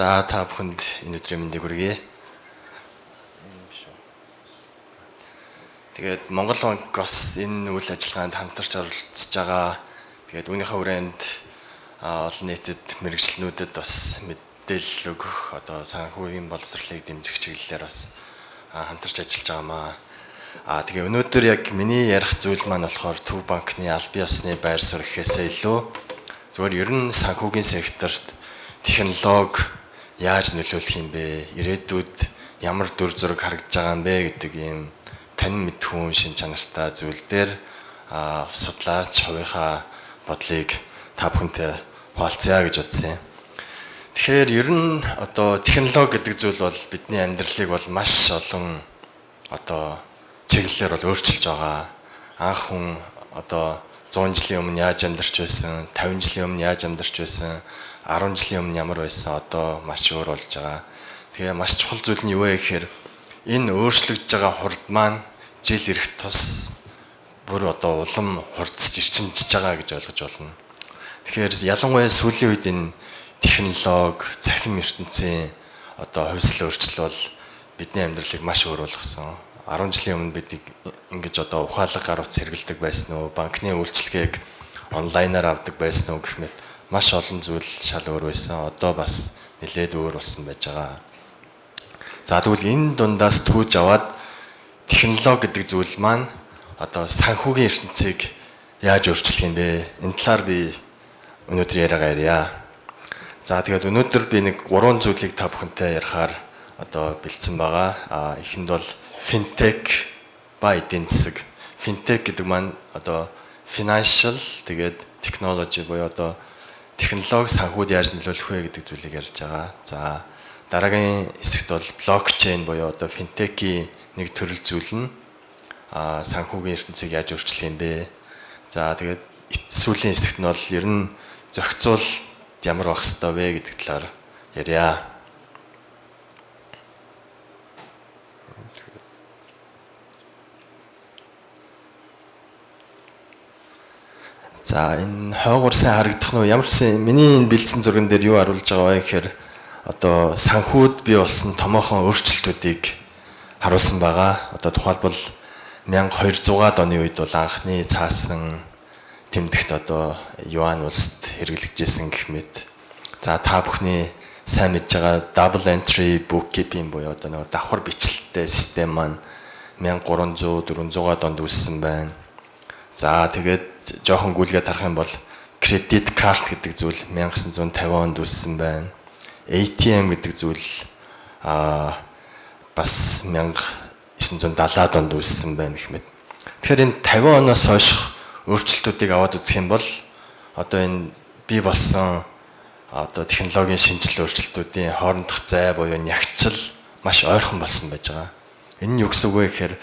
За, та бүхэнд энэ өдрийн мэндийг хүргэе. Тэгээд Монгол банк бас энэ үйл ажиллагаанд хамтарч оролцож байгаа. Тэгээд үүнийхээ хүрээнд олон нийтэд, мэргэжилтнүүдэд бас мэдээлэл өгөх, одоо санхүүгийн боловсролыг дэмжих чиглэлээр бас хамтарч ажиллаж байгаамаа. Тэгээ өнөөдөр яг миний ярих зүйл маань болохоор Төв банкны албан ёсны байр суурь гэхээсээ илүү зүгээр ер нь санхүүгийн секторт технологи яаж нөлөөлөх юм бэ? Ирээдүйд ямар дүр зураг харагдаж байгаа юм бэ гэдэг ийм танин мэдхүүн шин чанартай зүйл дээр судлаач хувийнхаа бодлыг та бүхэнтэй хуваалцъя гэж бодсон юм. Тэгэхээр ер нь одоо технологи гэдэг зүйл бол бидний амьдралыг бол маш олон одоо чиглэлээр бол өөрчилж байгаа. Анх хүн одоо 100 жилийн өмнө яаж амьдарч байсан, 50 жилийн өмнө яаж амьдарч байсан, 10 жилийн өмнө ямар байсан, одоо маш өөр болж байгаа. Тэгээ маш чухал зүйл нь юу вэ гэхээр энэ өөрчлөгдөж байгаа хурд маань жил ирэх тус бүр одоо улам хурдсаж, эрчимжиж байгаа гэж ойлгож байна. Тэгэхээр ялангуяа сүүлийн үед энэ технологи, цахим ертөнцийн одоо хувьсэл өөрчлөлт бол бидний амьдралыг маш өөр болгосон. 10 жилийн өмнө бид ингэж одоо ухаалаг гар утас хэрэглэдэг байсан уу, банкны үйлчилгээг онлайнаар авдаг байсан уу гэх мэт маш олон зүйл шал өөр байсан. Одоо бас нэлээд өөр болсон байж байгаа. За, тэгвэл энэ дундаас түүж аваад технологи гэдэг зүйл маань одоо санхүүгийн ертөнцийг яаж өөрчлөх юм бэ? Энэ талаар би өнөөдөр яриагаа ярья. За, тэгээд өнөөдөр би нэг гурван зүйлийг та бүхэнтэй ярихаар одоо бэлдсэн байгаа. Эхэнд бол fintech ба эдийн засаг. Fintech гэдэг маань одоо financial, тэгээд technology буюу одоо технологи санхүүд яаж нөлөөлөх вэ гэдэг зүйлийг ярьж байгаа. За, дараагийн хэсэгт бол блокчейн буюу одоо финтекийн нэг төрөл зүйл нь санхүүгийн ертөнцийг яаж өөрчлөх юм бэ? За, тэгээд сүүлийн хэсэгт нь бол ер нь зохицуулалт ямар байх ёстой вэ гэдэг талаар ярья. За, энэ хойгоор сайн харагдах нь ямар ч сан миний энэ бэлдсэн зурган дээр юу харуулж байгаа вэ гэхээр одоо санхүүд бий болсон томоохон өөрчлөлтүүдийг харуулсан байгаа. Одоо тухайлбал 1200-аад оны үед бол анхны цаасан тэмдэгт одоо юань улсад хэрэглэгдэжсэн гэх мэт. За, та бүхний сайн мэдж байгаа double entry bookkeeping буюу одоо нэг давхар бичлэлтэй систем маань 1300 400-аад онд үүссэн байна. За, тэгээд жоохон гүйлгээд харах юм бол кредит карт гэдэг зүйл 1950 онд үүссэн байна. ATM гэдэг зүйл бас 1970-аад онд үүссэн байна гэх мэт. Тэгэхээр энэ 50 оноос хойших өөрчлөлтүүдийг аваад үзэх юм бол одоо энэ бий болсон одоо технологийн шинжил өөрчлөлтүүдийн хоорондох зай буюу нягцал маш ойрхон болсон байж байгаа. Энэ нь юу гэсэн үг вэ гэхээр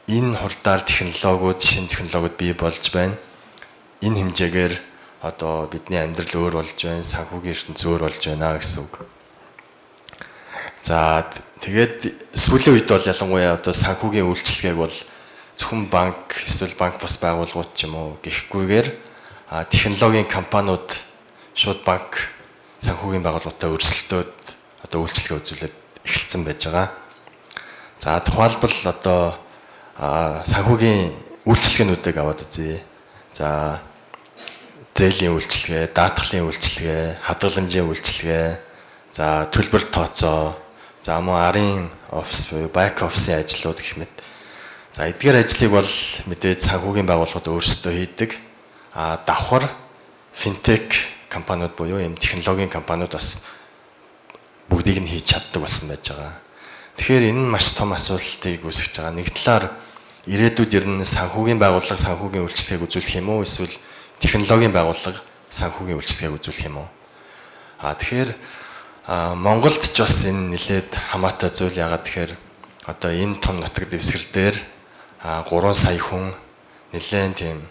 энэ хурдаар технологиуд, шинэ технологиуд бий болж байна. Энэ хэмжээгээр одоо бидний амьдрал өөр болж байна, санхүүгийн ертөнц өөр болж байна гэсэн үг. За, тэгээд сүүлийн үед бол ялангуяа одоо санхүүгийн үйлчилгээг бол зөвхөн банк эсвэл банк бус байгууллагууд ч юм уу гэхгүйгээр технологийн компаниуд шууд банк, санхүүгийн байгууллагуудтай өрсөлдөөд одоо үйлчилгээ үзүүлээд эхэлсэн байж байгаа. За, тухайлбал одоо санхүүгийн үйлчилгээнүүдийг аваад үзье. За, зээлийн үйлчилгээ, даатгалын үйлчилгээ, хадгаламжийн үйлчилгээ, за, төлбөр тооцоо, за, мөн арын офис буюу back office-ийн ажлууд гэх мэт. За, эдгээр ажлыг бол мэдээж санхүүгийн байгууллагууд өөрсдөө хийдэг. Давхар финтек компаниуд буюу ийм технологийн компаниуд бас бүгдийг нь хийж чаддаг болсон байж байгаа. Тэгэхээр энэ нь маш том асуудлыг үүсгэж байгаа. Нэг талаар ирээдүйд ер нь санхүүгийн байгууллага санхүүгийн үйлчилгээг үзүүлэх юм уу, эсвэл технологийн байгууллага санхүүгийн үйлчилгээг үзүүлэх юм уу? Тэгэхээр Монголд ч бас энэ нэлээд хамаатай зүйл. Ягаад тэгэхээр одоо энэ том нутаг дэвсгэр дээр 3 сая хүн нэлээд тийм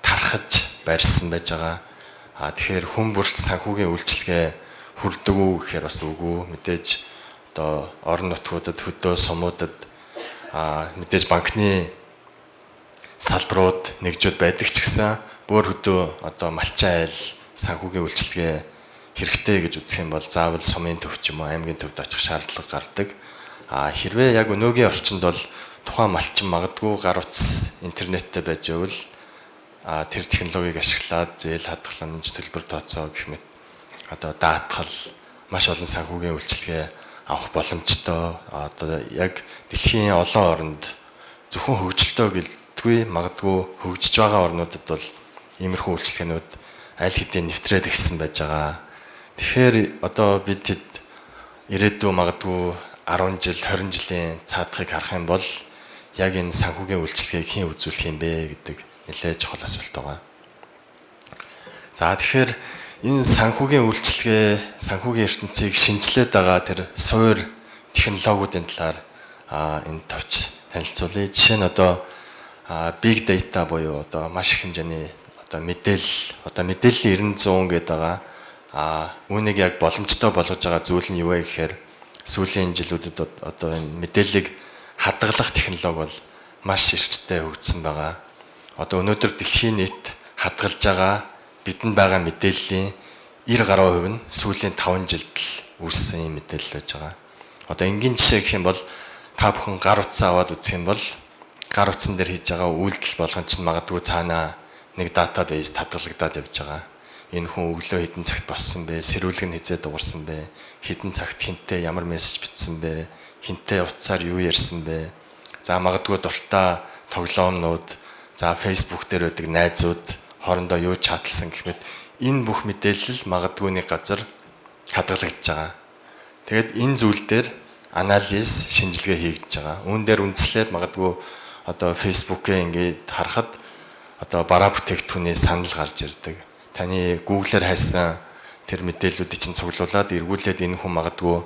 тархаж барьсан байж байгаа. Тэгэхээр хүн бүрт санхүүгийн үйлчилгээ хүрдэг үү гэхээр бас үгүй. Мэдээж одоо орон нутгуудад, хөдөө сумуудад мэдээж банкны салбарууд, нэгжүүд байдаг ч гэсэн бүр хөдөө одоо малчин айл санхүүгийн үйлчилгээ хэрэгтэй гэж үзэх юм бол заавал сумын төв ч юм уу, аймгийн төвд очих шаардлага гардаг. А хэрвээ яг өнөөгийн орчинд бол тухайн малчин магадгүй гар утас интернеттэй байж байвал тэр технологиг ашиглаад зээл хадгаламж, төлбөр тооцоо гэх мэт одоо даатгал, маш олон санхүүгийн үйлчилгээ авах боломжтой. Одоо яг дэлхийн олон оронд, зөвхөн хөгжилтэй гэлтгүй, магадгүй хөгжиж байгаа орнуудад бол иймэрхүү үйлчилгээнүүд аль хэдийн нэвтрээд ирсэн байж байгаа. Тэгэхээр одоо бид хэд ирээдүй магадгүй 10 жил, 20 жилийн цаадахыг харах юм бол яг энэ санхүүгийн үйлчилгээг хэн үзүүлэх юм бэ гэдэг нэлээд чухал асуулт байгаа. За, тэгэхээр энэ санхүүгийн үйлчилгээ, санхүүгийн ертөнцийг шинэчлээд байгаа тэр суурь технологиудын талаар энэ товч танилцуулъя. Жишээ нь одоо big data буюу одоо маш их хэмжээний одоо мэдээлэл, одоо мэдээллийн 90 100 гэдэг байгаа. Үүнийг яг боломжтой болгож байгаа зүйл нь юу вэ гэхээр сүүлийн жилүүдэд одоо энэ мэдээллийг хадгалах технологи бол маш эрчтэй хөгжсөн байгаа. Одоо өнөөдөр дэлхийн нийт хадгалж байгаа, бидэнд байгаа мэдээллийн 90 гаруй хувь нь сүүлийн 5 жилд л үүссэн юм мэдээлэл байж байгаа. Одоо энгийн жишээ гэх юм бол та бүхэн гар утсаа аваад үзэх юм бол гар утсан дээр хийж байгаа үйлдэл болгон чинь магадгүй цаанаа нэг database хадгалагдаад явж байгаа. Энэ хүн өглөө хэдэн цагт боссон бэ? Сэрүүлэг нь хэзээ дуугарсан бэ? Хэдэн цагт хэнтэй ямар мессеж бичсэн бэ? Хэнтэй утсаар юу ярьсан бэ? За, магадгүй дуртай тоглоомнууд, за, Facebook дээр байдаг найзууд хоорондоо юу chat лсан гэх мэт энэ бүх мэдээлэл магадгүй нэг газар хадгалагдаж байгаа. Тэгээд энэ зүйл дээр анализ, шинжилгээ хийгдэж байгаа. Үүн дээр үндэслээд магадгүй одоо Facebook-ээ ингээд харахад одоо бараа бүтээгдэхүүний санал гарч ирдэг. Таны Google-ээр хайсан тэр мэдээллүүдийг чинь цуглуулад эргүүлээд энэ хүн магадгүй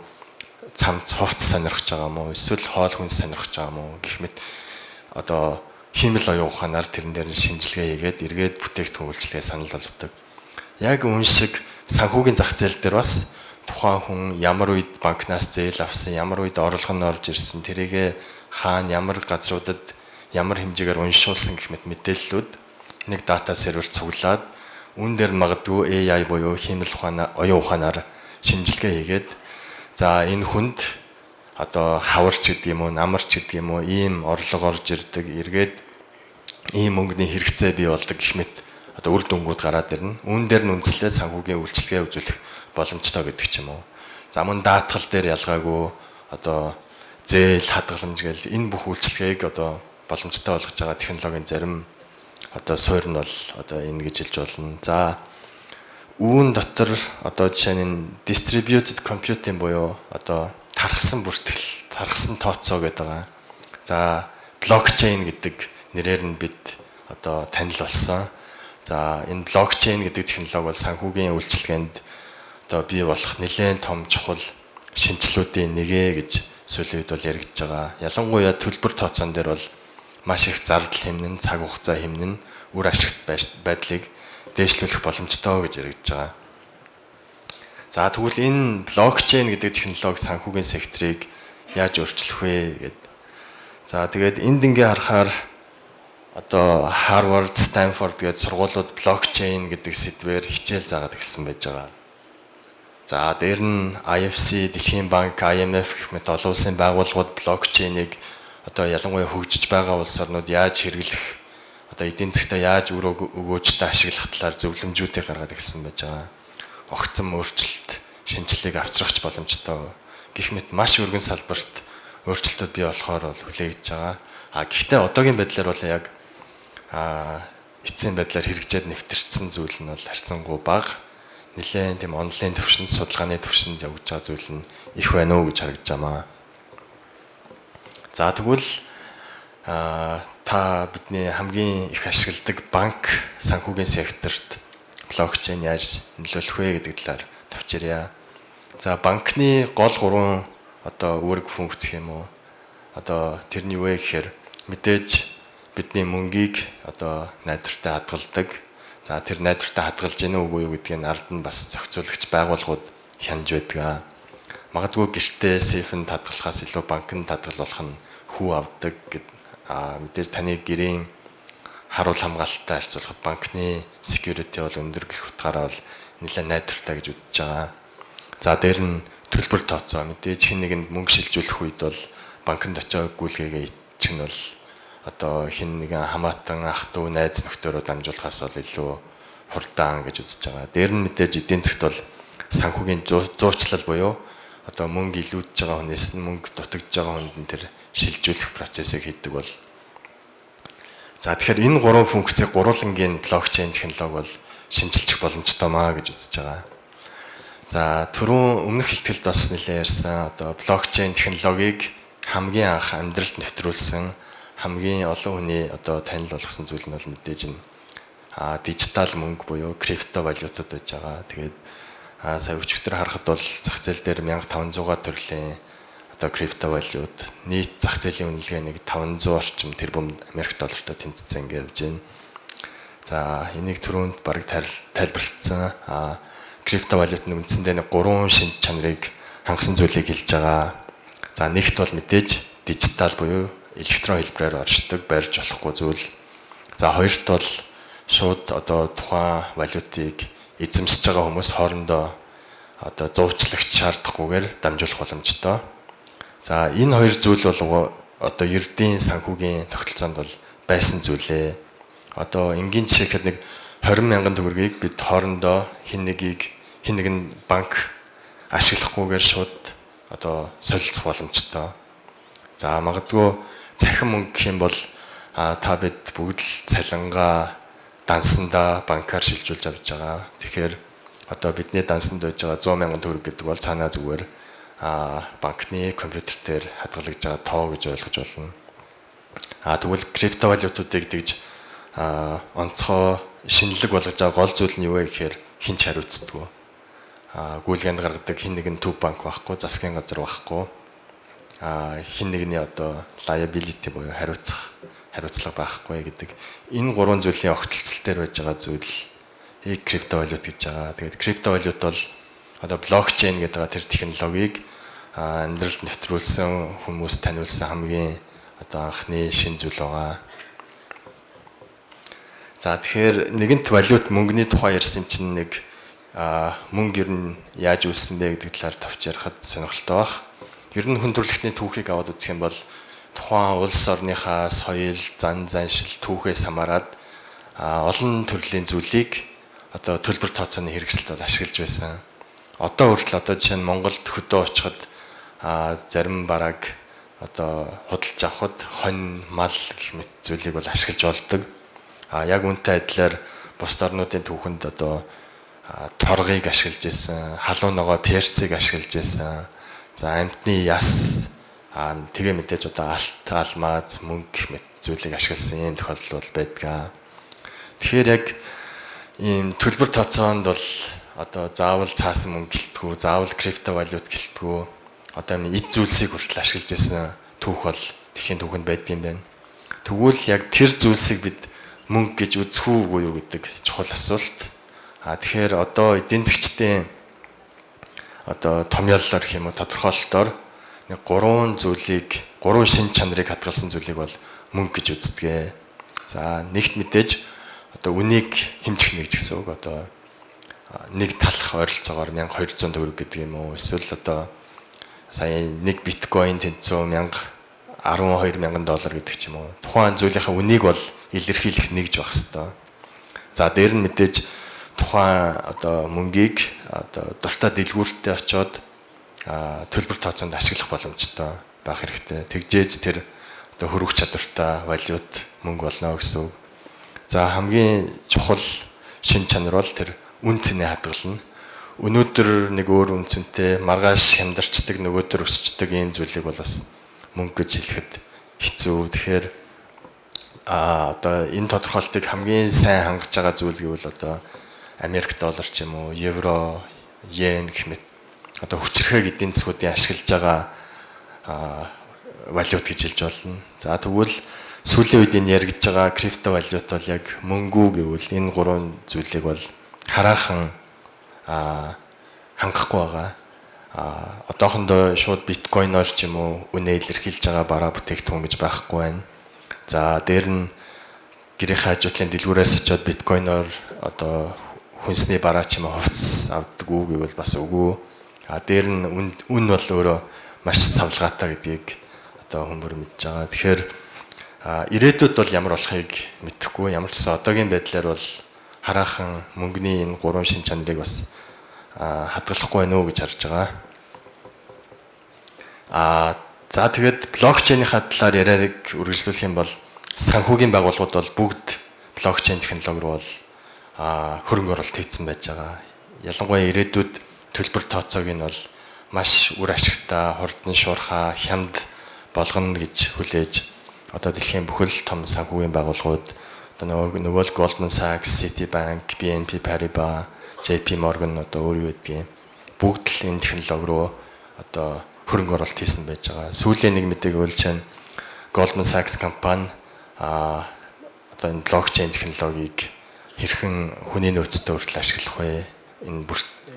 цамц, хувцас сонирхож байгаа юм уу, эсвэл хоол хүнс сонирхож байгаа юм уу гэх мэт одоо хиймэл оюун ухаанаар тэрэн дээр нь шинжилгээ хийгээд эргээд бүтээгдэхүүн, үйлчилгээ санал болгодог. Яг үүн шиг санхүүгийн зах зээл дээр бас тухайн хүн ямар үед банкнаас зээл авсан, ямар үед орлого нь орж ирсэн, тэрийгэ хаана, ямар газруудад, ямар хэмжээгээр уншуулсан гэх мэт мэдээллүүд нэг data server цуглаад үүн дээр магадгүй AI буюу хиймэл ухаанаа, оюун ухаанаар шинжилгээ хийгээд, за, энэ хүнд одоо хаварч гэдэг юм уу, намарч гэдэг юм уу, ийм орлого орж ирдэг, эргээд ийм мөнгөний хэрэгцээ бий болдог гэх мэт одоо үр дүнгууд гараад ирнэ. Үүн дээр нь үндэслээд санхүүгийн үйлчилгээ үзүүлэх боломжтой гэдэг ч юм уу. За, мөн даатгал дээр ялгаагүй одоо зээл, хадгаламж гээл энэ бүх үйлчилгээг одоо боломжтой болгож байгаа технологийн зарим одоо суурь нь бол одоо энэ гэж хэлж болно. За, үүн дотор одоо жишээ нь distributed computing буюу одоо тархсан бүртгэл, тархсан тооцоо гэдэг байгаа. За, блокчейн гэдэг нэрээр нь бид одоо танил болсон. За, энэ блокчейн гэдэг технологи бол санхүүгийн үйлчилгээнд одоо бий болох нэлээд том чухал шинэчлэлүүдийн нэгэ гэж сүүлийн үед бол яригдж байгаа. Ялангуяа төлбөр тооцоон дээр бол маш их зардал хэмнэн, цаг хугацаа хэмнэн, үр ашигт байдлыг дээшлүүлэх боломжтой гэж яригдж байгаа. За, тэгвэл энэ блокчейн гэдэг технологи санхүүгийн секторыг яаж өөрчлөх вэ гэд. За, тэгээд энд ингээ харахаар одоо Harvard, Stanford гэдэг сургуулиуд блокчейн гэдэг сэдвээр хичээл заагаад эхэлсэн байж байгаа. За, дээр нь IFC, Дэлхийн банк, IMF гэх мэт олон улсын байгууллагууд блокчейнийг одоо ялангуяа хөгжиж байгаа улс орнууд яаж хэрэглэх, одоо эдийн засгтаа яаж үр өгөөжтэй ашиглах талаар зөвлөмжүүдийг гаргаад ирсэн байж байгаа. Огцом өөрчлөлт, шинэчлэлийг авчрах боломжтой гэх мэт маш өргөн салбарт өөрчлөлтүүд бий болохоор бол хүлээгдэж байгаа. А гэхдээ одоогийн байдлаар бол яг эцсийн байдлаар хэрэгжээд нэвтэрсэн зүйл нь бол харьцангуй бага. Нэлээд тийм онлайн төвшөнд, судалгааны төвшөнд явагдаж байгаа зүйл нь их байна уу гэж харагдаж байна. За, тэгвэл та бидний хамгийн их ашигладаг банк санхүүгийн секторт блокчейн яаж нөлөөлөх вэ гэдэг талаар товч ярья. За, банкны гол гурван одоо үүрэг, функц гэх юм уу? Одоо тэрний юу вэ гэхээр мэдээж бидний мөнгийг одоо найдвартай хадгалдаг. За, тэр найдвартай хадгалж гэнэ үгүй юу гэдгийг ард нь бас зохицуулагч байгууллагууд хянаж байдаг. Магадгүй гэртээ сейфэнд хадгалахаас илүү банкнд хадгалуулах нь хүү авдаг гэд. Мэдээж таны гэрийн харуул хамгаалттай харьцуулахад банкны security бол өндөр гэх утгаараа бол нэлээд найдвартай гэж үзэж байгаа. За, дээр нь төлбөр тооцоо. Мэдээж хэн нэгэнд мөнгө шилжүүлэх үед бол банкнд очиод гүйлгээгээ чих нь бол одоо хэн нэгэн хамаатан, ах дүү, найз нөхдөөрөө дамжуулахаас бол илүү хурдан гэж үзэж байгаа. Дээр нь мэдээж эдийн засгт бол санхүүгийн зуучлал буюу одоо мөнгө илүүдж байгаа хүнээс нь мөнгө дутагдж байгаа хүнд нь тэр шилжүүлэх процессыг хийдэг бол. За, тэгэхээр энэ гурван функцийг гурвуулангийн блокчейн технологи бол шинэчилчих боломжтой маа гэж үзэж байгаа. За, түрүүн өмнөх ихтгэлд бас нэлээд ярьсан, одоо блокчейн технологиг хамгийн анх амьдралд нэвтрүүлсэн, хамгийн олон хүний одоо танил болгосон зүйл нь бол мэдээж энэ дижитал мөнгө буюу крипто валютууд байж байгаа. Тэгээд сая өчигдөр харахад бол зах зээл дээр 1500 төрлийн одоо крипто валют, нийт зах зээлийн үнэлгээ нэг 500 орчим тэрбум Америк доллартай тэнцсэн гэж явж байна. За, энийг түрүүнд бараг тайлбарлагдсан. Крипто валют нь үндсэндээ нэг гурван шинж чанарыг хангасан зүйлийг хэлж байгаа. За, нэгт бол мэдээж дижитал буюу электрон хэлбэрээр оршдог, барьж болохгүй зүйл. За, хоёрт бол шууд одоо тухайн валютыг эзэмшиж байгаа хүмүүс хоорондоо одоо зуучлагч шаардахгүйгээр дамжуулах боломжтой. За, энэ хоёр зүйл бол одоо ердийн санхүүгийн тогтолцоонд бол байсан зүйлээ. Одоо энгийн жишээ гэхэд нэг 20 мянган төгрөгийг бид хоорондоо хэн нэгийг хэн нэгэн банк ашиглахгүйгээр шууд одоо солилцох боломжтой. За, магадгүй цахим мөнгө гэх юм бол та бид бүгд л цалингаа дансандаа банкар шилжүүлж авч байгаа. Тэгэхээр одоо бидний дансанд байж байгаа 100 мянган төгрөг гэдэг бол цаанаа зүгээр банкны компьютер дээр хадгалагдж байгаа тоо гэж ойлгож болно. Тэгвэл криптовалютуудыг тэгж онцгой шинэлэг болгож байгаа гол зүйл нь юу вэ гэхээр хэн ч хариуцдаггүй. Гүйлгээнд гаргадаг хэн нэгэн төв банк байхгүй, засгийн газар байхгүй. Хэн нэгний одоо liability буюу хариуцах хариуцлага байхгүй гэдэг энэ гурван зүйлийн огтлцол дээр байж байгаа зүйл криптовалют гэж байгаа. Тэгээд криптовалют бол одоо блокчейн гэдэг тэр технологиг амьдралд нэвтрүүлсэн, хүмүүс таниулсан хамгийн одоо анхны шинэ зүйл байгаа. За, тэгэхээр нэгэнт валют, мөнгөний тухай ярьсан чинь нэг мөнгө ер нь яаж үүссэн бэ гэдэг талаар товч ярихад сонирхолтой байх. Ер нь хүн төрөлхтний түүхийг аваад үзэх юм бол тухайн улс орныхаа соёл, зан заншил, түүхээс хамаарат олон төрлийн зүйлийг одоо төлбөр тооцооны хэрэгсэлд бол ашиглаж байсан. Одоо хүртэл одоо жишээ нь Монголд хөдөө очиход зарим барааг одоо худалдаж авахад хонь, мал гэх мэт зүйлийг бол ашиглаж болдог. Яг үүнтэй адилаар бусад орнуудын түүхэнд одоо торгыг ашиглаж байсан, халуун ногоо перцийг ашиглаж байсан. За, амьтны яс, тэгээ мэдээж одоо алт, алмаз, мөнгө гэх мэт зүйлийг ашигласан юм тохиолдол бол байдаг. Тэгэхээр яг ийм төлбөр тооцоонд бол одоо заавал цаасан мөнгө гэлтгүү, заавал криптовалют гэлтгүү, одоо юм эд зүйлсийг хүртэл ашиглаж байсан түүх бол дэлхийн түүхэнд байдаг юм байна. Тэгвэл яг тэр зүйлсийг бид мөнгө гэж үзэх үгүй юу гэдэг чухал асуулт. Тэгэхээр одоо эдийн засгчдын одоо томьёоллоор гэх юм уу, тодорхойлолтоор нэг гурван зүйлийг, гурван шинж чанарыг хадгалсан зүйлийг бол мөнгө гэж үздэг. За, нэгт мэдээж одоо үнийг хэмжих нэгж гэсэн үг. Одоо нэг талах ойролцоогоор 1200 төгрөг гэдэг юм уу, эсвэл одоо сая нэг биткойн тэнцүү 1012 мянган доллар гэдэг ч юм уу. Тухайн зүйлийнхаа үнийг бол илэрхийлэх нэгж байх хэвээр. За, дээр нь мэдээж тухайн одоо мөнгийг одоо дуртай дэлгүүртээ очиод төлбөр тооцоонд ашиглах боломжтой байх хэрэгтэй. Тэгжээж тэр одоо хөрвөх чадвартай валют, мөнгө болно гэсэн үг. За, хамгийн чухал шинж чанар бол тэр үнэ цэнээ хадгална. Өнөөдөр нэг өөр үнэ цэнтэй, маргааш хямдарчдаг, нөгөөдөр өсчдөг ийм зүйлийг бол бас мөнгө гэж хэлэхэд хэцүү. Тэгэхээр одоо энэ тодорхойлолтыг хамгийн сайн хангаж байгаа зүйл гэвэл одоо Америк доллар ч юм уу, евро, йен гэх мэт одоо хүчирхэг эдийн засгуудын ашиглаж байгаа валют гэж хэлж болно. За, тэгвэл сүүлийн үед энэ яригдж байгаа крипто валют бол яг мөнгө үү гэвэл энэ гурван зүйлийг бол хараахан хангахгүй байгаа. Одоохондоо шууд биткойноор ч юм уу үнэ илэрхийлж байгаа бараа бүтээгдэхүүн гэж байхгүй байна. За, дээр нь гэрийнхээ хажуутлын дэлгүүрээс очиод биткойноор одоо Хүнсний бараа ч юм уу хувцас авдаг уу гэвэл бас үгүй. А дээр нь үн бол өөрөө маш савлгаатай гэдгийг одоо хүмүүр мэдж байгаа. Тэгэхээр ирээдүйд бол ямар болохыг мэдэхгүй. Ямар ч гэсэн одоогийн байдлаар бол хараахан мөнгөний энэ гурван шин чанарыг бас хадгалахгүй байна уу гэж харж байгаа. За, тэгээд блокчейнийхаа талаар яриаг үргэлжлүүлэх юм бол санхүүгийн байгууллагууд бол бүгд блокчейн технологи руу бол хөрөнгө оруулалт хийсэн байж байгаа. Ялангуяа ирээдүйд төлбөр тооцоог нь бол маш үр ашигтай, хурдан, шуурхай, хямд болгоно гэж хүлээж одоо дэлхийн бүхэл том санхүүгийн байгууллагууд одоо нөгөө л Goldman Sachs, Citibank, BNP Paribas, JP Morgan, одоо өөр юу гэдгийг, бүгд л энэ технологи руу одоо хөрөнгө оруулалт хийсэн байж байгаа. Сүүлийн нэг мэдээг бол чинь Goldman Sachs компани одоо энэ блокчейн технологиг хэрхэн хүний нөөцтэй хүртэл ашиглах вэ? Энэ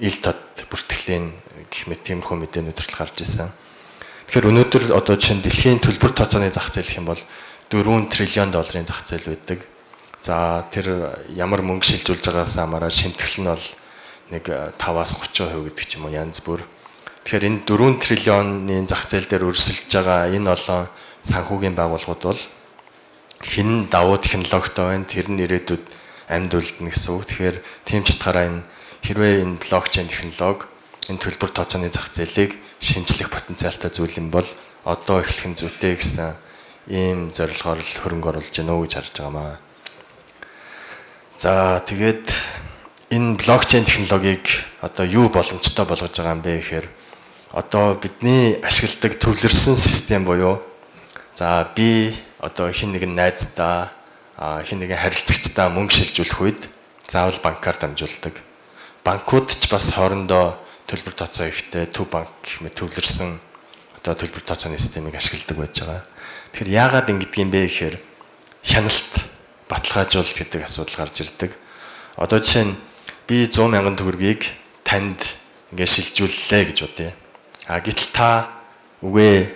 ил тод бүртгэлийн гэх мэт тиймэрхүү мэдээнүүд хүртэл гарч ирсэн. Тэгэхээр өнөөдөр одоо чинь дэлхийн төлбөр тооцооны зах зээл гэх юм бол 4 триллион долларын зах зээл байдаг. За, тэр ямар мөнгө шилжүүлж байгаас хамаараа шимтгэл нь бол нэг 5-аас 30% гэдэг ч юм уу, янз бүр. Тэгэхээр энэ 4 триллионы зах зээл дээр өрсөлдөж байгаа энэ олон санхүүгийн байгууллагууд бол хэн давуу технологитой байна, тэр нь ирээдүйд амьд үлдэнэ гэсэн үг. Тэгэхээр тийм ч утгаараа энэ хэрвээ энэ блокчейн технологи энэ төлбөр тооцооны зах зээлийг шинжлэх потенциалтай зүйл юм бол одоо эхлэх нь зүйтэй гэсэн ийм зорилгоор л хөрөнгө оруулж байна уу гэж харж байгаа маа. За, тэгээд энэ блокчейн технологиг одоо юу боломжтой болгож байгаа юм бэ гэхээр одоо бидний ашигладаг төвлөрсөн систем буюу за би одоо хэн нэгэн найздаа, хэн нэгэн харилцагчдаа мөнгө шилжүүлэх үед заавал банкар дамжуулдаг. Банкуд ч бас хоорондоо төлбөр тооцоо ихтэй төв банк гэх мэт төвлөрсөн одоо төлбөр тооцооны системийг ашигладаг байж байгаа. Тэгэхээр яагаад ингэдэг юм бэ гэхээр хяналт, баталгаажуулалт гэдэг асуудал гарч ирдэг. Одоо жишээ нь би 100 мянган төгрөгийг танд ингээд шилжүүллээ гэж бодъё. А гэтэл та үгүй,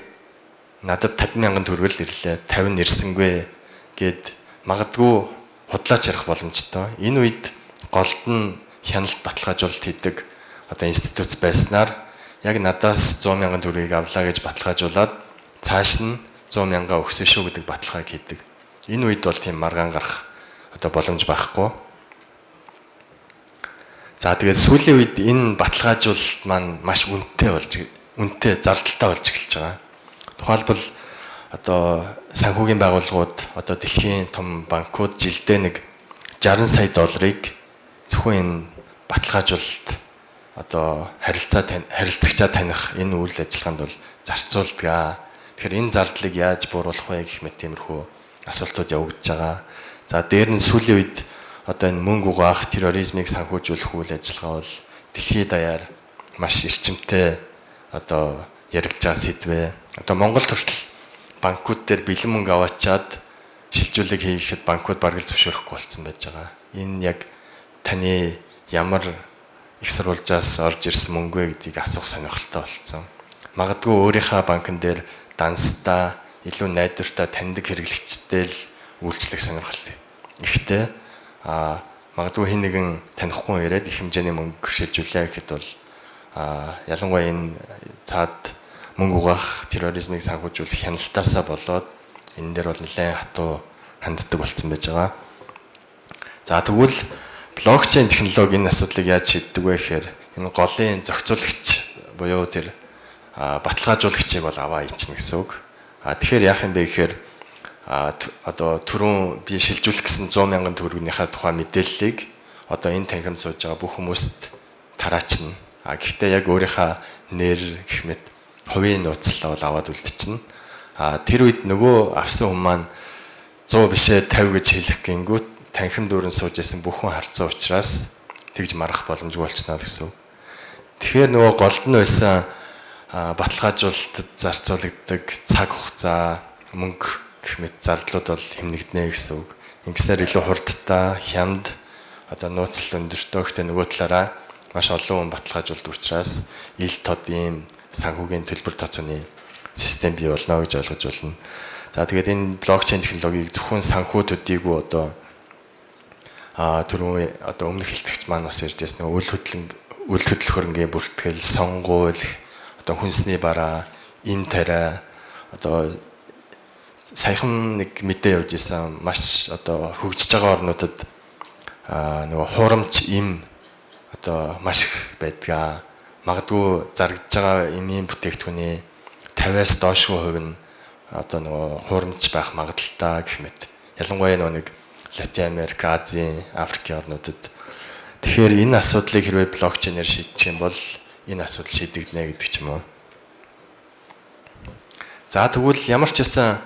надад 50 мянган төгрөг л ирлээ, 50 ирсэнгүй гээд магадгүй худлаач ярих боломжтой. Энэ үед голд нь хяналт, баталгаажуулалт хийдэг одоо институт байснаар яг надаас 100 мянган төгрөгийг авлаа гэж баталгаажуулаад цааш нь 100 мянга өгсөн шүү гэдэг баталгааг хийдэг. Энэ үед бол тийм маргаан гарах одоо боломж байхгүй. За, тэгээд сүүлийн үед энэ баталгаажуулалт маань маш үнэтэй болж, үнэтэй, зардалтай болж эхэлж байгаа. Тухайлбал одоо санхүүгийн байгууллагууд, одоо дэлхийн том банкуд жилдээ нэг 60 сая долларыг зөвхөн энэ баталгаажуулалт, одоо харилцагчаа таних энэ үйл ажиллагаанд бол зарцуулдаг. Тэгэхээр энэ зардлыг яаж бууруулах вэ гэх мэт тиймэрхүү асуултууд явагдаж байгаа. За, дээр нь сүүлийн үед одоо энэ мөнгө угаах, терроризмыг санхүүжүүлэх үйл ажиллагаа бол дэлхийд даяар маш эрчимтэй одоо яригдж байгаа сэдвээ. Одоо Монгол хүртэл банкуд дээр бэлэн мөнгө аваачаад шилжүүлэг хийхэд банкуд бараг л зөвшөөрөхгүй болсон байж байгаа. Энэ яг таны ямар их сурвалжаас орж ирсэн мөнгө вэ гэдгийг асуух сонирхолтой болсон. Магадгүй өөрийнхөө банкн дээр данстай, илүү найдвартай, таньдаг хэрэглэгчтэй л үйлчлэх сонирхол ихтэй. Магадгүй хэн нэгэн танихгүй ирээд их хэмжээний мөнгө шилжүүлээ гэхэд бол ялангуяа энэ цаад мөнгө угаах, терроризмыг санхүүжүүлэх хяналтаасаа болоод энэ дээр бол нэлээд хатуу ханддаг болсон байж байгаа. За, тэгвэл блокчейн технологи энэ асуудлыг яаж шийддэг вэ гэхээр энэ голын зохицуулагч буюу тэр баталгаажуулагчийг бол аваа хийчихнэ гэсэн үг. А тэгэхээр яах юм бэ гэхээр одоо түрүүн би шилжүүлэх гэсэн 100 мянган төгрөгнийхаа тухай мэдээллийг одоо энэ танхимд сууж байгаа бүх хүмүүст тараачна. А гэхдээ яг өөрийнхөө нэр гэх мэт хувийн нууцлаа бол аваад үлдчихнэ. А тэр үед нөгөө авсан хүн маань 100 бишээ 50 гэж хэлэх гингүүт танхим дүүрэн сууж исэн бүх хүн харцсан учраас тэгж марах боломжгүй болчихно гэсэн. Тэгэхээр нөгөө голд нь байсан баталгаажуулалтад зарцуулагддаг цаг хугацаа, мөнгө гэх мэт зардлууд бол хэмнэгдэнэ гэсэн үг. Ингэснээр илүү хурдтай, хямд, одоо нууцлал өндөртэй, гэхдээ нөгөө талаараа маш олон хүн баталгаажуулдаг учраас ил тод ийм санхүүгийн төлбөр тооцооны систем бий болно гэж ойлгож байна. За, тэгээд энэ блокчейн технологиг зөвхөн санхүү төдийгүй одоо Түрүүн одоо өмнөх хэлтгэгч маань бас ярьж байсан үл хөдлөх хөрөнгийн бүртгэл, сонгуул, одоо хүнсний бараа, энэ тариа одоо саяхан нэг мэдээ явж исэн маш одоо хөгжиж байгаа орнуудад нөгөө хуурамч им одоо маш их байдгаа. Магадгүй зарагдж байгаа эмийн бүтээгдэхүүний 50-аас доошгүй хувь нь одоо нөгөө хуурамч байх магадлалтай гэх мэт. Ялангуяа нөгөө нэг Латин Америк, Азийн, Африкийн орнуудад. Тэгэхээр энэ асуудлыг хэрвээ блокчейнээр шийдчих юм бол энэ асуудал шийдэгдэнэ гэдэг ч юм уу. За тэгвэл ямар ч байсан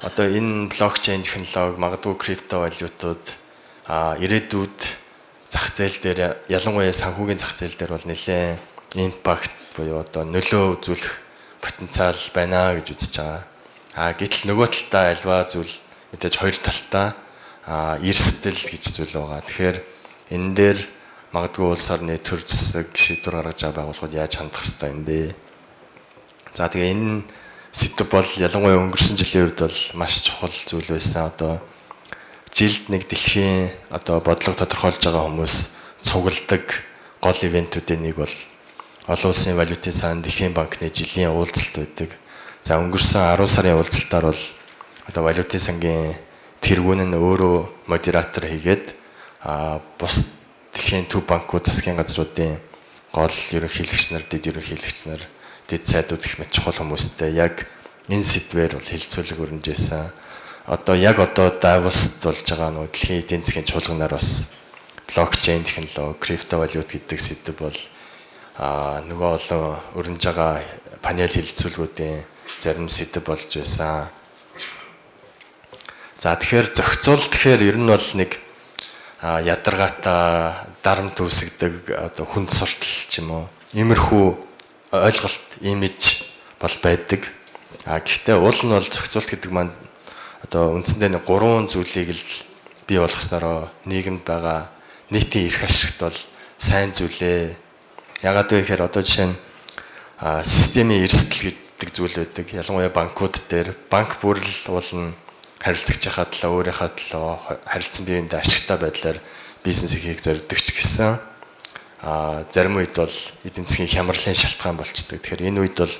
одоо энэ блокчейн технологи, магадгүй крипто валютууд ирээдүйд зах зээл дээр, ялангуяа санхүүгийн зах зээл дээр бол нэлээд impact буюу одоо нөлөө үзүүлэх потенциал байна гэж үзэж байгаа. Гэтэл нөгөө талдаа альва зүйл мэдээж хоёр талтай эрсдэл гэж зүйл байгаа. Тэгэхээр энэ дээр магадгүй улс орны төр засаг шийдвэр гаргаж байгаа байгууллагууд яаж хандах хэвээр юм бэ? За тэгээ энэ сэдэв бол ялангуяа өнгөрсөн жилийн үед бол маш чухал зүйл байсан. Одоо жилд нэг дэлхийн одоо бодлого тодорхойлж байгаа хүмүүс цугладаг гол event үүдийн нэг бол олон улсын валютын сан, Дэлхийн банкны жилийн уулзалт байдаг. За өнгөрсөн 10 сарын уулзалтаар бол одоо валютын сангийн тэргүүн нь өөрөө модератор хийгээд бус дэлхийн төв банкуд, засгийн газруудын гол ерөнхийлөгч нар, дэд ерөнхийлөгч нар, дэд сайдууд гэх мэт чухал хүмүүстэй яг энэ сэдвээр бол хэлцүүлэг өрнөжсэн. Одоо яг одоо Давост болж байгаа нөгөө дэлхийн эдийн засгийн чуулганаар бас блокчейн технологи, крипто валют гэдэг сэдэв бол нөгөө олон өрнөж байгаа панел хэлэлцүүлгүүдийн зарим сэдэв болж байсан. За тэгэхээр зохицуулалт гэхээр ер нь бол нэг ядаргаатай дарамт үүсгдэг одоо хүнд суртал ч юм уу иймэрхүү ойлголт, имиж бол байдаг. Гэхдээ уул нь бол зохицуулалт гэдэг маань одоо үндсэндээ нэг гурван зүйлийг л бий болгоснороо нийгэмд байгаа нийтийн эрх ашигт бол сайн зүйлээ. Ягаад вэ гэхээр одоо жишээ нь системийн эрсдэл гэдэг зүйл байдаг. Ялангуяа банкуд дээр банк бүрэл уулна харилцагчийнхаа төлөө, өөрийнхөө төлөө, харилцсан биеиндээ ашигтай байдлаар бизнес хийхийг зорддог ч гэсэн зарим үед бол эдийн засгийн хямралын шалтгаан болчдөг. Тэгэхээр энэ үед бол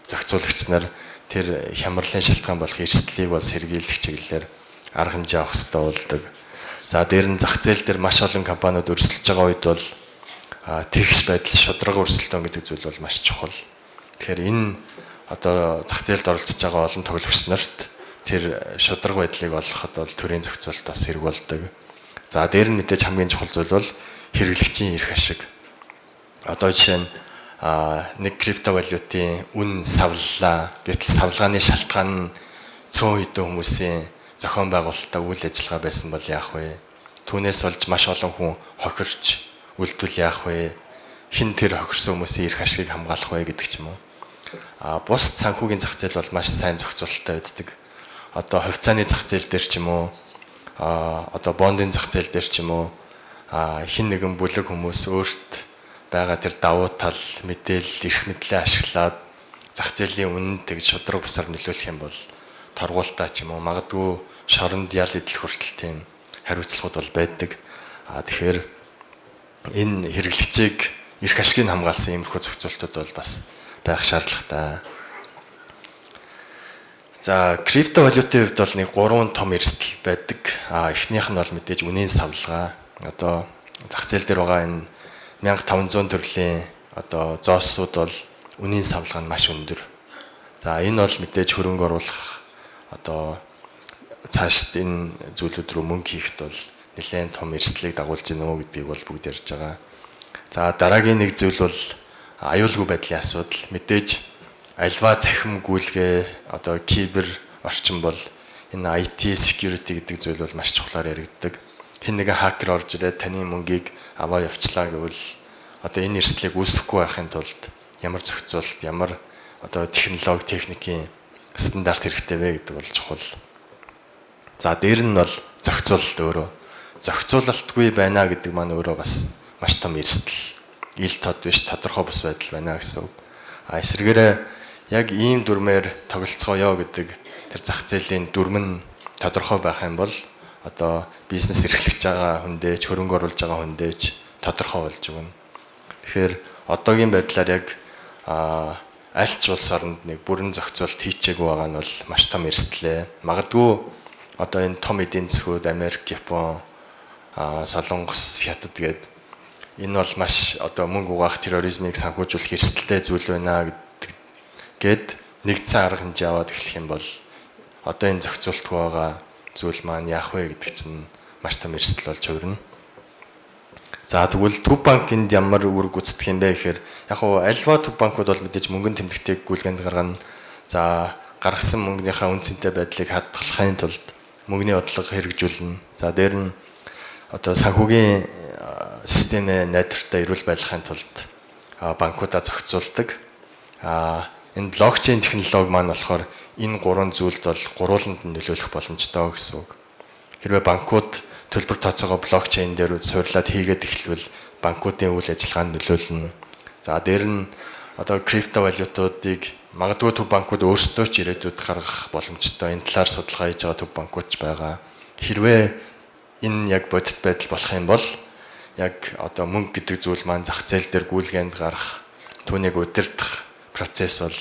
зохицуулагч нар тэр хямралын шалтгаан болох эрсдлийг бол сэргийлэх чиглэлээр арга хэмжээ авах хэрэгтэй болдог. За дээр нь зах зээл дээр маш олон компаниуд өрсөлдөж байгаа үед бол тэгш байдал, шударга өрсөлдөөн гэдэг зүйл бол маш чухал. Тэгэхээр энэ одоо зах зээлд оролцож байгаа олон тоглогч нарт тэр шударга байдлыг олгоход бол төрийн зохицуулалт бас хэрэг болдог. За дээр нь мэдээж хамгийн чухал зүйл бол хэрэглэгчийн эрх ашиг. Одоо жишээ нь нэг крипто валютын үн савллаа. Гэтэл савлгааны шалтгаан нь цөөн хэдэн хүмүүсийн зохион байгуулалтаа үйл ажиллагаа байсан бол яах вэ? Түүнээс болж маш олон хүн хохирч үлдвэл яах вэ? Хэн тэр хохирсон хүмүүсийн эрх ашигыг хамгаалах вэ гэдэг ч юм уу. Бус санхүүгийн зах зээл бол маш сайн зохицуулалттай байдаг. Одоо хувьцааны зах зээл дээр ч юм уу, одоо бондын зах зээл дээр ч юм уу, хэн нэгэн бүлэг хүмүүс өөрт байгаа тэр давуу тал, мэдээлэл, эрх мэдлээ ашиглаад зах зээлийн үнэнд тэгж шударга бусаар нөлөөлөх юм бол торгуултай ч юм уу, магадгүй шоронд ял идэл хүртэл тийм хариуцлагууд бол байдаг. Тэгэхээр энэ хэрэглэгчийг эрх ашигыг хамгаалсан иймэрхүү зохицуултууд бол бас байх шаардлагатай. За крипто валютын хувьд бол нэг гурван том эрсдэл байдаг. Эхнийх нь бол мэдээж үнийн савлгаа. Одоо зах зээл дээр байгаа энэ 1500 төрлийн одоо зоосууд бол үнийн савлгаа нь маш өндөр. За энэ бол мэдээж хөрөнгө оруулах одоо цаашд энэ зүйлүүд рүү мөнгө хийхэд бол нэлээд том эрсдлийг дагуулж гинэ үү гэдгийг бол бүгд ярьж байгаа. За дараагийн нэг зүйл бол аюулгүй байдлын асуудал. Мэдээж альва цахим гүйлгээ, одоо кибер орчин бол энэ IT security гэдэг зүйл бол маш чухлаар яригддаг. Хэн нэгэн хакер орж ирээд таны мөнгийг аваа явчлаа гэвэл одоо энэ эрсдлийг үүсгэхгүй байхын тулд ямар зохицуулалт, ямар одоо технологи, техникийн стандарт хэрэгтэй вэ гэдэг бол чухал. За дээр нь бол зохицуулалт өөрөө. Зохицуулалтгүй байна гэдэг маань өөрөө бас маш том эрсдэл. Ил тод биш, тодорхой бус байдал байна гэсэн үг. Эсрэгээрээ яг ийм дүрмээр тоглолцгоё гэдэг тэр зах зээлийн дүрм нь тодорхой байх юм бол одоо бизнес эрхлэж байгаа хүндээ ч, хөрөнгө оруулж байгаа хүндээ ч тодорхой болж өгнө. Тэгэхээр одоогийн байдлаар яг аль ч улс оронд нэг бүрэн зохицуулалт хийчээгүй байгаа нь бол маш том эрсдлээ. Магадгүй одоо энэ том эдийн засгууд Америк, Япон, Солонгос, Хятад гээд энэ бол маш одоо мөнгө угаах, терроризмыг санхүүжүүлэх эрсдэлтэй зүйл байна гэдэг гээд нэгдсэн арга хэмжээ аваад эхлэх юм бол одоо энэ зохицуултгүй байгаа зүйл маань яах вэ гэдэг чинь маш том эрсдэл болж хувирна. За, тэгвэл Төв банк энд ямар үүрэг гүйцэтгэх юм бэ гэхээр яг уу аливаа төв банкуд бол мэдээж мөнгөн тэмдэгтийг гүйлгээнд гаргана. За, гаргасан мөнгөнийхөө үнэ цэнтэй байдлыг хадгалахын тулд мөнгөний бодлого хэрэгжүүлнэ. За, дээр нь одоо санхүүгийн системээ найдвартай эрүүл байлгахын тулд банкудаа зохицуулдаг. Энэ блокчейн технологи маань болохоор энэ гурван зүйлд бол гурвууланд нь нөлөөлөх боломжтой гэсэн үг. Хэрвээ банкуд төлбөр тооцоогоо блокчейн дээр суурлаад хийгээд эхэлвэл банкуудын үйл ажиллагаанд нөлөөлнө. За, дээр нь одоо криптовалютуудыг магадгүй төв банкуд өөрсдөө ч ирээдүйд гаргах боломжтой. Энэ талаар судалгаа хийж байгаа төв банкуд ч байгаа. Хэрвээ энэ яг бодит байдал болох юм бол яг одоо мөнгө гэдэг зүйл маань зах зээл дээр гүйлгээнд гарах, түүнийг удирдах процесс бол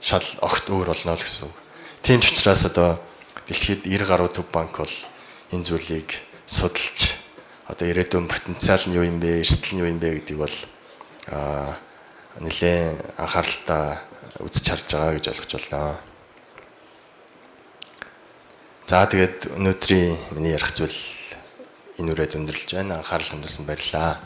шал огт өөр болно л гэсэн үг. Тийм ч учраас одоо дэлхийд 90 гаруй төв банк бол энэ зүйлийг судалж, одоо ирээдүйн потенциал нь юу юм бэ, эрсдэл нь юу юм бэ гэдгийг бол нэлээд анхааралтай үзэж харж байгаа гэж ойлгож байна. За, тэгээд өнөөдрийн миний ярих зүйл энэ үрээд өндөрлөж байна. Анхаарал хандуулсан баярлалаа.